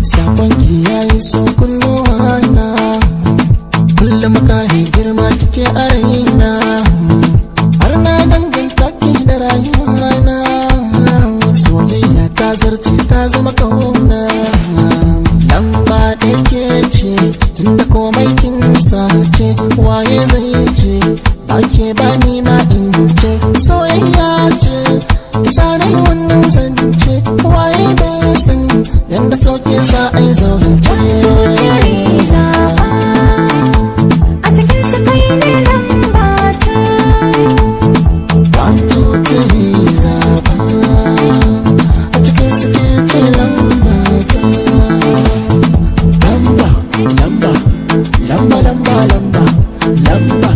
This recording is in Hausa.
Sakonki ya yi so kunnuwana, kullum kare girma kike a raina, har na danganta ki da rayuwana. Soyayya ta zarce ta zama kauna, lamba ɗaya ke ce, tunda komai kin sace, waye zai ce ba ke ba ni ma in ce soyayya ce ta sanai wannan zance, waye bai san yanda sauke sa ai zaurance. Zaɓa a cikin su, kai ne lamba ta. One, two, three, zaɓa, a cikin su ke ce lamba ta. Lamba, lamba, lamba, lamba, lamba, lamba.